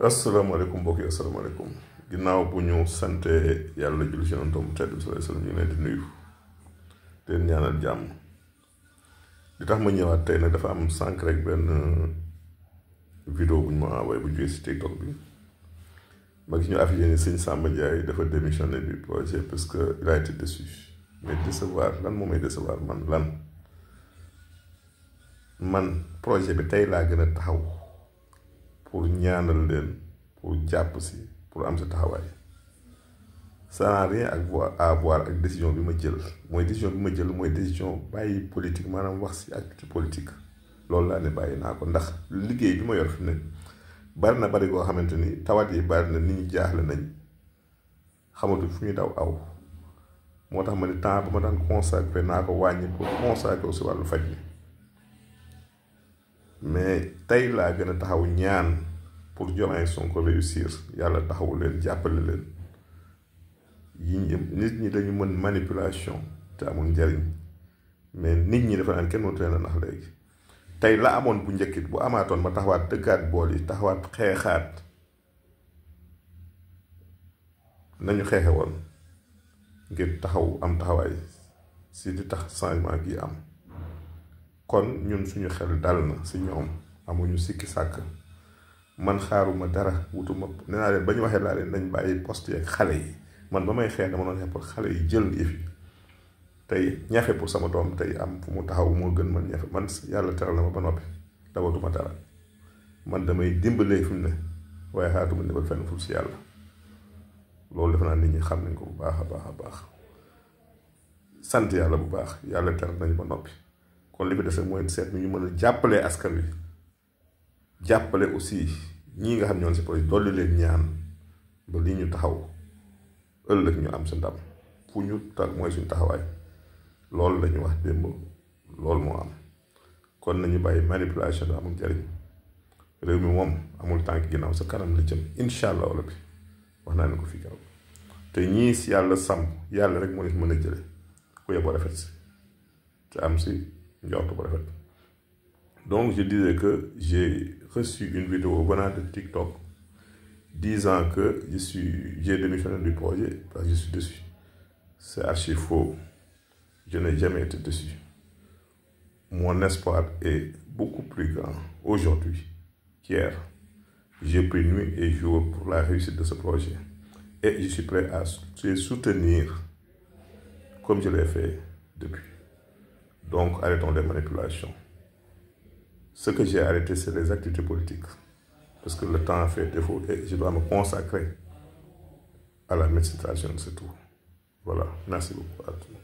asalaamaaleykum mbokk yi asalaamaaleykum ginnaaw bu ñu sante yàlla julli ci Yonent bu tedd bi sallallahu alayhi wasallam ñu leen di nuyu te ñaanal jàmm li tax ma ñëwaat tey nag dafa am sànq rek benn vidéo bu ñu ma envoyé bu jógee ci TikTok bi ma gis ñu affiché ni Sëñ Samba Ndiaye dafa démissionné du projet parce que il a été déçu mais décevoir lan moo may décevoir man projet bi tey laa gën a taxaw pour ñaanal leen pour jàpp si pour am sa taxawaay ça n'a rien à voir ak décision bi ma jël mooy décision bàyyi politique maanaam wax si activité politique loolu laa ne bàyyi naa ko ndax liggéey bi ma yor fi ne bari koo xamante ni tawat yi bari na nit ñi jaaxle nañ xamatu fu ñu daw aw moo tax ma ne temps ba ma daan consacré naa ko wàññi pour consacré aussi wàllu faj mi mais tey laa gën a taxaw ñaan pour Diomaye Sonko réussir yàlla taxawu leen jàppale leen nit ñi dañu mën manipulation te amul njariñ mais nit ñi dafa naan kenn mënatu leen a nax léegi tey la amoon bu njëkkit bu amaatoon ma taxawaat dëggaat bool yi taxawaat xeexaat nañu xeexe woon ngir taxaw am taxawaay si di tax changement gi am kon ñun suñu xel dal na si ñoom amuñu sikki sàkk man xaaruma dara wutuma nee naa leen ba ñu waxee laa leen nañ bàyyi poste yeeg xale yi man ba may xeex dama doon xeex pour xale yi jël yëf yi tey ñafe pour sama doom tey am fu mu taxaw moo gën man ñafe man yàlla teral na ma ba noppi dawatuma dara man damay dimbalee fi mu ne waaye xaatuma ndimbal fenn fu si yàlla loolu defe naa nit ñi xam nañ ko bu baax a baax sant yàlla bu baax yàlla teral nañ ba noppi kon li fi dese mooy seet ñu mën a jàppale askan wi jàppale aussi ñii nga xam ñoon si projet dolli leen ñaan ba lii ñu taxaw ëllëg ñu am sa ndam fu ñu tag mooy suñu taxawaay loolu lañu wax démb loolu moo am kon nañu bàyyi manipulation da amul njariñ réew mi moom amul tànk ginnaaw sa kanam la jëm incha allah wala bi wax naa ne ko fii kaw te ñii si yàlla sàmm yàlla rek moo leen mën a jële ku yeboo rafet si te am si njort bu rafet. Donc je disais que j'ai reçu une vidéo venant de TikTok disant que j'ai démissionné du projet parce que je suis déçu. C'est archi faux. Je n'ai jamais été déçu. Mon espoir est beaucoup plus grand aujourd'hui qu'hier. J'ai pris nuit et jour pour la réussite de ce projet. Et je suis prêt à les soutenir comme je l'ai fait depuis. Donc arrêtons les manipulations. Ce que j'ai arrêté, c'est les activités politiques. Parce que le temps a fait défaut et je dois me consacrer à l'administration, c'est tout. Voilà. Merci beaucoup à tout le monde.